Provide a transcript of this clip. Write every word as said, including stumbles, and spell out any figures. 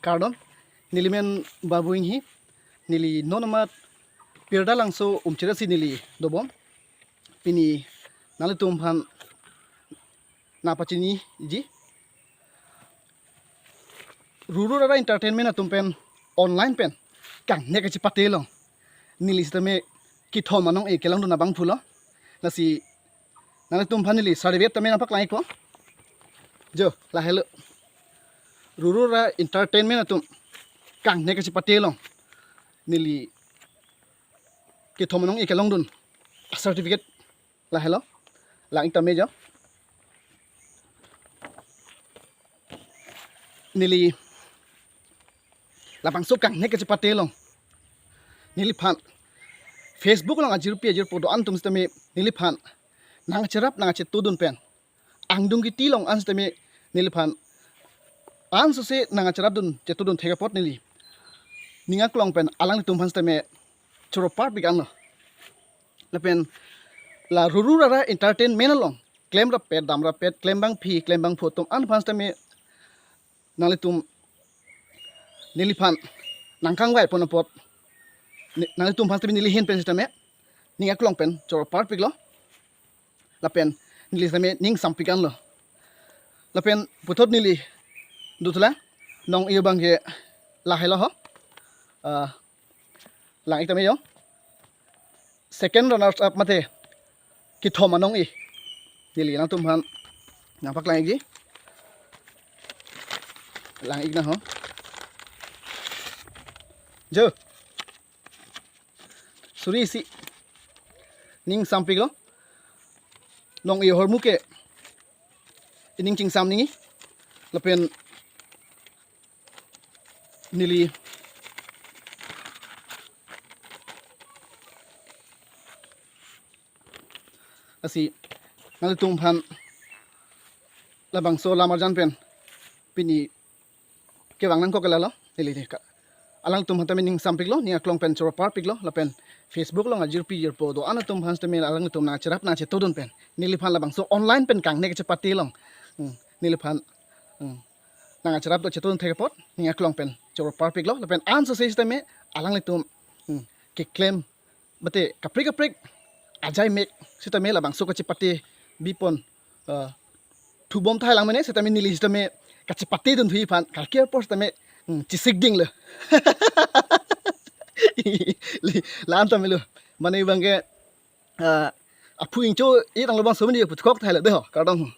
Kardom, neli men Babu Inghi, neli non amat Pirda Langso Umchira si neli dobom. Pini nanglitum aphan nangpachiniji, Ruru Rara Entertainment atum pen online pen kangnek kachepate along neli sitame kethom anong-e kelongdun abangphu lo. Lasi nanglitum aphan neli certificate tame nangpaklang-ikpo. Jo, lahelo. Ruru Rara Entertainment atum kangnek kachepate along neli kethom anong-e kelongdun a-certificate lahelo. Lang-ik tame jo. Neli labangso kangnek kachepate along neliphan Facebook along ajirpi ajirpo do-an atum sitame neliphan nangcherap nangchetudun pen, angdung kiti along an sitame neliphan ansose nangcherapdun chetudun thek apot neli ning aklong pen alanglitum aphan sitame choro parpik anlo. Lapen la Ruru Rara Entertainment along klemrappet, damrappet, klembangpi, klembangphu atum an aphan sitame nanglitum neliphan nangkangvai pon apot, ne-, nanglitum aphan sitame neli ahin pen sitame ning aklong pen choro parpiklo. Lapen neli sitame ning sampik anlo. Lapen puthot neli dothulang, nong-e abang ke lahelo ho. Ah, lang-ik tame jo. Second runners up mate kethom anong-e neli nangtum aphan nangpaklang-ikji. Lang-ik na ho. Jo. Suri isi ning sampiklo. Nong-e ahormu ke ining chingsam nangji. Lapen neli, lasi nanglitum aphan labangso alam arjan pen pini kevang nangkok ke lalo, neli deka. Alangtum aphan tame ning sampiklo, ning aklong pen choro parpiklo, lapen Facebook along ajirpi jirpo do-an atum aphan tame alangtum nangcherap nangchetudun pen neliphan labangso online pen kangnek kachepate along, hmm, neliphan, hmm, nangcherapdun chetudun thek apot ning aklong pen choro parpiklo. Lapen ansose sitame alanglitum, hmm, keklem mate kaprek kaprek ajaimek sitame labangso kachepate bipon, eh, thubom tahai lang mene sitame neli sitame kachepatedun thuji aphan kalkir apor sitame, hmm, chesikdinglo. Li, la-an tame lo. Mane abang ke, eh, aphu ingcho-et angbong so mene puthot tahai lo de ho, kardom.